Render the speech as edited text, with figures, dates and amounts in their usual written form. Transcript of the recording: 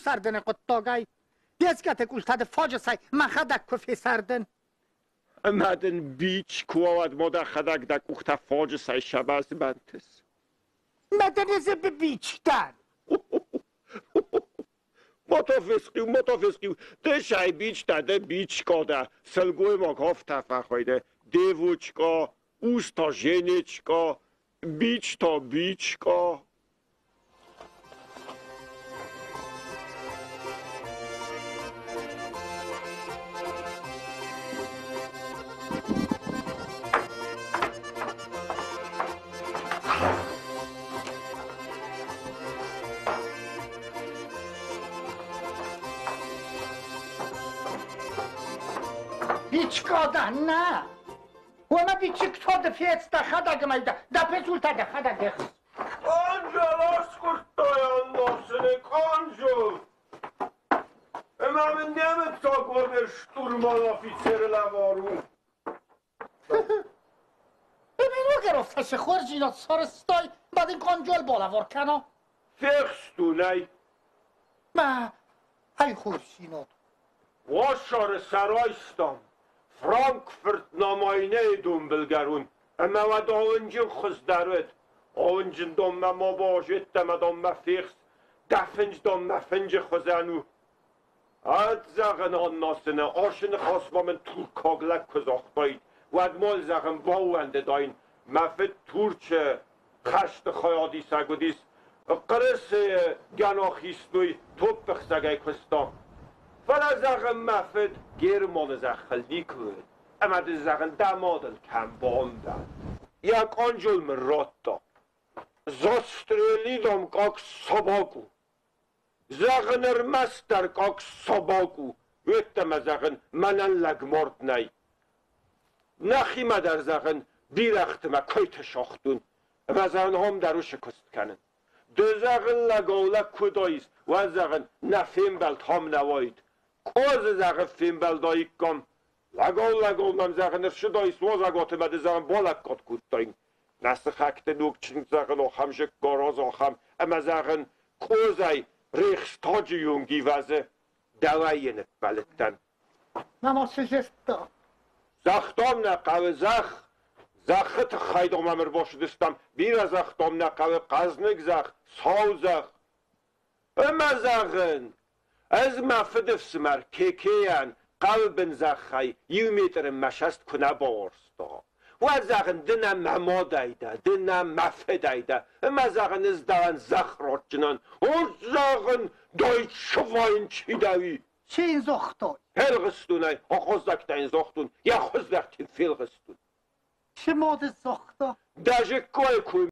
сӕрдыны хъуыддагӕй. Децкаты къултӕ фаджысӕй мӕхӕдӕг куы фесӕрдын. Ӕмӕ дын бич куы уа, уӕд мо дӕхӕдӕг дӕ къухтӕ фаджысӕй сабазмӕнтыс. Мӕ дын ызы бич дӕн. Мотофесхъиу, мотофесхъиу, ды сай бичта, ды бичка дӕ, сылгоймаг афтӕ фӕхуыйны, девочка, ус та женечка, бич та бичка. Бичка дӕн нӕ. Уомӕ бичиктӕ ды федта хӕдӕгмӕ дӕ пецултӕ дӕхӕдӕг ехс. Къанджол аскъуырдтай анносыны, къанджол! Ӕмӕ мын немыцаг оберштурман офицеры лӕвар у. Ебиругеровтӕ хорздзинад сарӕзтай, ма дын къанджол балӕвар кӕна. Фехстун ӕй. Мӕ ай хорздзинад. Уасары сӕ райстам. Франкфурт намайнӕйы донбылгӕрон ӕмӕ уӕд алынджын хуыздӕр уыд. Алынджын донмӕ ма базыдта ӕмӕ донмӕ фехс, дӕ фынджы донмӕ фынджы хуызӕн у. Ӕд зӕгъын Аннасыны ашы ныхасмӕ мын туркаг лӕг куы загътаид, уӕд ма зӕгъын баууӕндыдаин, мӕ фыд Турчы хӕсты хайадисӕг уыдис, Хъырысы гӕнахистой топпыхсӕгӕй куыста. Фӕлӕ, зӕгъын, мӕ фыд Германы зӕххыл никуы уыд, ӕмӕ дын, зӕгъын, дӕ мадыл кӕм бамбӕлд. Йӕ къанджол мын радта. Застрелидом как собаку. Зӕгъын, ӕрмӕстдӕр как собаку, уеддӕмӕ, зӕгъын, мӕнӕн лӕгмард нӕй. Нӕхимӕ дӕр, зӕгъын, бирӕгъты мӕ куыйты сагътон, ӕмӕ, зӕгъын, ам дӕр уыцы куыст кӕнын. Ды, зӕгъын, лӕгау-лӕг куы даис, уӕд, зӕгъын, нӕ фембӕлд ам нӕ уаид. Къозы, зӕгъын, фембӕлдаиккам. Лӕгау-лӕгау мӕм, зӕгъын, ӕрцыдаис уазӕгуаты мӕ ды, зӕгъын, балӕггад кодтаин. Нӕ сыхӕгты ног чындз, зӕгъын, ахӕм зыккараз, ахӕм, ӕмӕ, зӕгъын, Къозӕй Рейхстаджы онг ивӕзы, дӕуӕй йӕ ныппӕлыдтӕн. Мама цы зыдта? Загътам нӕ хъӕуы зӕхх, зӕххы тыххӕй домӕм ӕрбацыдыстӕм, бирӕ загътам нӕ хъӕуы хъӕзныг зӕхх, сау зӕхх. Ӕмӕ зӕгъын, ӕз мӕ фыдыфсымӕр Кекейӕн хъӕуы бын зӕххӕй иу метры мӕ сӕст куы нӕ бауарзта, уӕд, зӕгъын, ды нӕ мӕ мадӕй дӕ, ды нӕ мӕ фыдӕй дӕ, ӕмӕ, зӕгъын, ӕз дӕуӕн зӕхх ратджынӕн, ӕз, зӕгъын, дӕй сывайын чи дӕ, уый. Чи йын загътай? Фелгъыстон ӕй, ахъаззӕгтӕ йын загътон, йӕ хуыздӕртӕ йын фелгъыстон. Чи ма дын загъта? Дӕ зыккойы кой.